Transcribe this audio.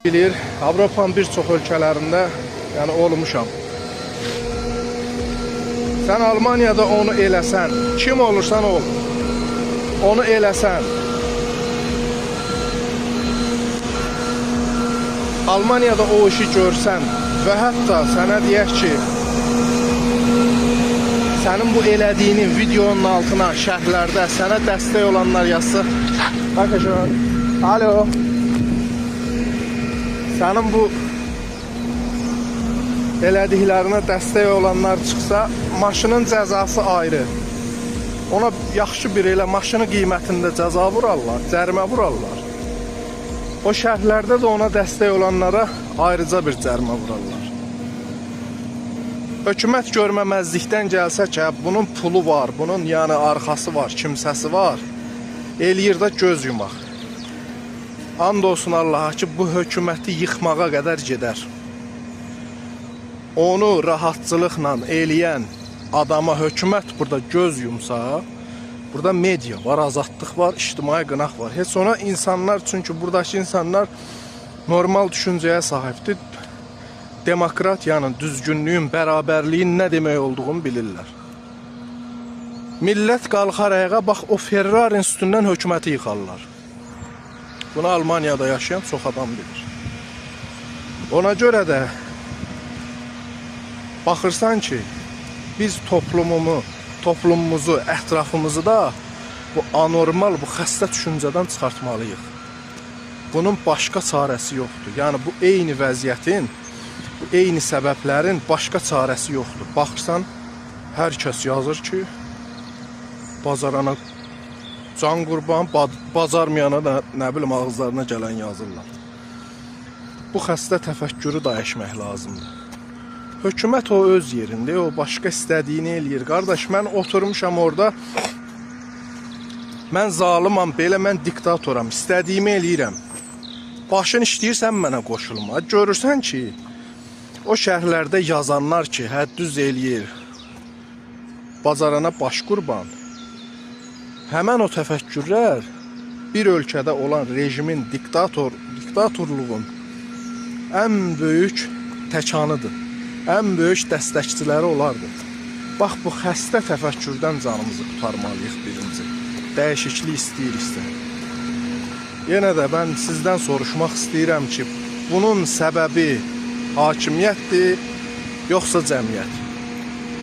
Bilir, Avropanın bir çox ölkələrində yəni olmuşam. Sən Almaniyada onu eləsən, kim olursan ol, onu eləsən, Almaniyada o işi görsən və hətta sənə deyək ki, sənin bu elədiyinin videonun altına şərhlərdə sənə dəstək olanlar yazsa, Dankeschön. Alo. Sənin bu elədiklərinə dəstək olanlar çıxsa, maşının cəzası ayrı. Ona yaxşı bir elə maşını qiymətində cəza vurarlar, cərimə vurarlar. O şərhlərdə də ona dəstək olanlara ayrıca bir cərimə vurarlar. Hökumət görməməzlikdən gəlsə ki, hə, bunun pulu var, bunun yəni arxası var, kimsəsi var, eləyir də göz yumaq. And olsun Allaha ki, bu hökuməti yıxmağa qədər gedər. Onu rahatçılıqla eləyən adama hökumət burada göz yumsa, burada media var, azadlıq var, ictimai qınaq var. Heç ona insanlar, çünki buradakı insanlar normal düşüncəyə sahibdir. Demokratiyanın, düzgünlüyün, bərabərliyin nə demək olduğunu bilirlər. Millət qalxar ayağa, bax o Ferrari'nin üstündən hökuməti yıxarlar. Bunu Almaniyada yaşayan çox adam bilir. Ona görə də baxırsan ki, biz toplumumuzu, ətrafımızı da bu anormal, bu xəstə düşüncədən çıxartmalıyıq. Bunun başqa çarəsi yoxdur. Yəni bu eyni vəziyyətin, bu eyni səbəblərin başqa çarəsi yoxdur. Baxırsan, hər kəs yazır ki, bacarana can qurban, bacarmayana da nə bilim ağızlarına gələn yazırlar. Bu xəstə təfəkkürü dəyişmək lazımdır. Hökumət o öz yerində, o başqa istədiyini eləyir. Qardaş, mən oturmuşam orada. Mən zalımam, belə mən diktatoram, istədiyimi eləyirəm. Başın işləyirsən mənə qoşulma. Görürsən ki, o şərhlərdə yazanlar ki, hə düz eləyir. Bacarana baş qurban. Həmən o təfəkkürlər bir ölkədə olan rejimin, diktatorluğun ən böyük təkanıdır. Ən böyük dəstəkçiləri olardı. Bax bu xəstə təfəkkürdən canımızı qurtarmalıyıq birinci. Dəyişiklik istəyiriksə. Yenə də mən sizdən soruşmaq istəyirəm ki, bunun səbəbi hakimiyyətdir, yoxsa cəmiyyət?